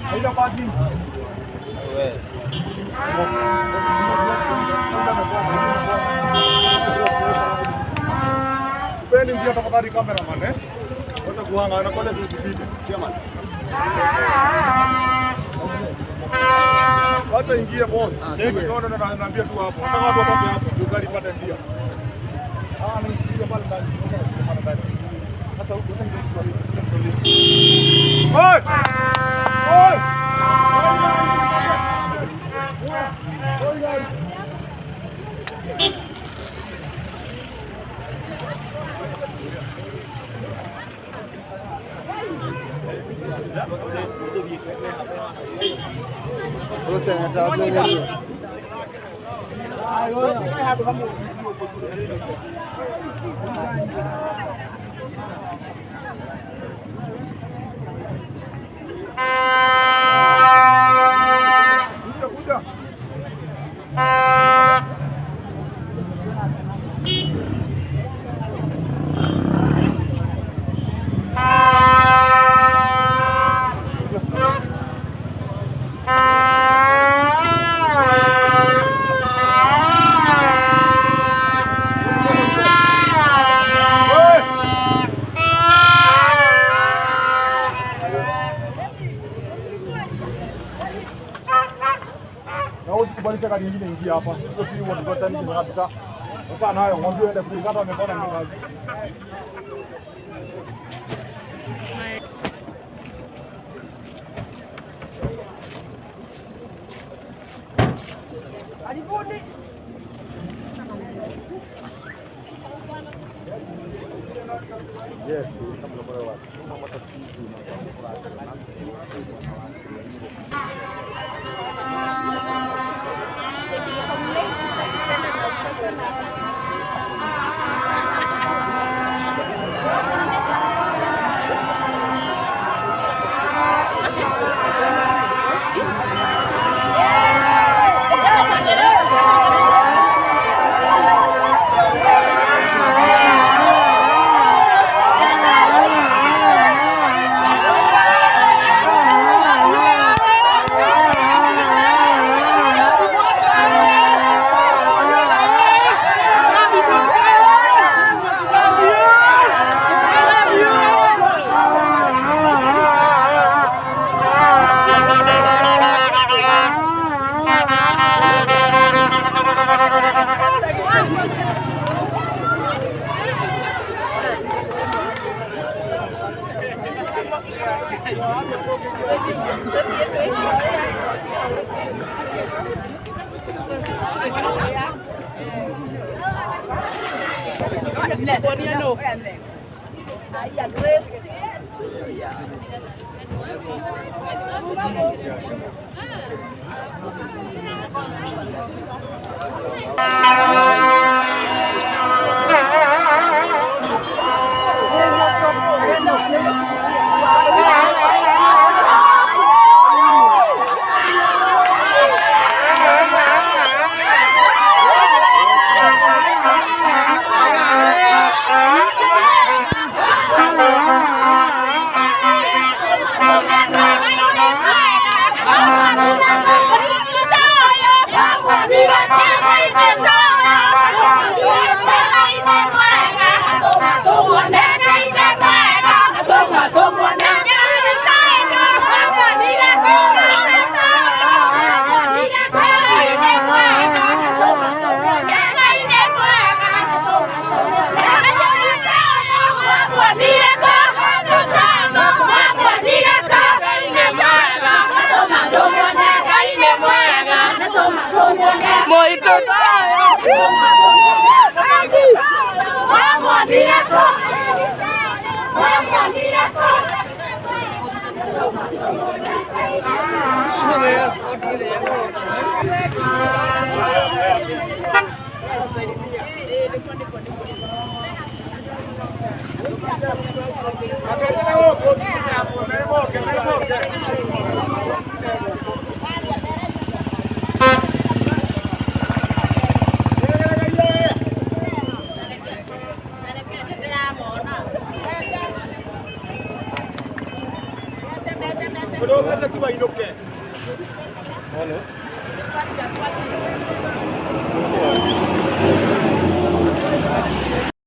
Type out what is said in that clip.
Haina parking. Pendi njia tafadhali cameraman eh. Wacha kuhanga na kwanza tupite. Chairman. Wacha ingie boss. Sio ndo naambia tu hapo. Nataka watu watoke hapo ndio gari ipate njia. Ah, ni ingie pale ndani. Pale ndani. Sasa huko sasa ndio. Oi! Oi! Oi! Kuja kuja. Na usikubalisha gari nyingine ingia hapa. Hiyo si watu wote ni kabisa. Sasa nayo mwambie aende kule hata amepona ni kazi. Yes, kama bora watu. Mama tatizo Hello.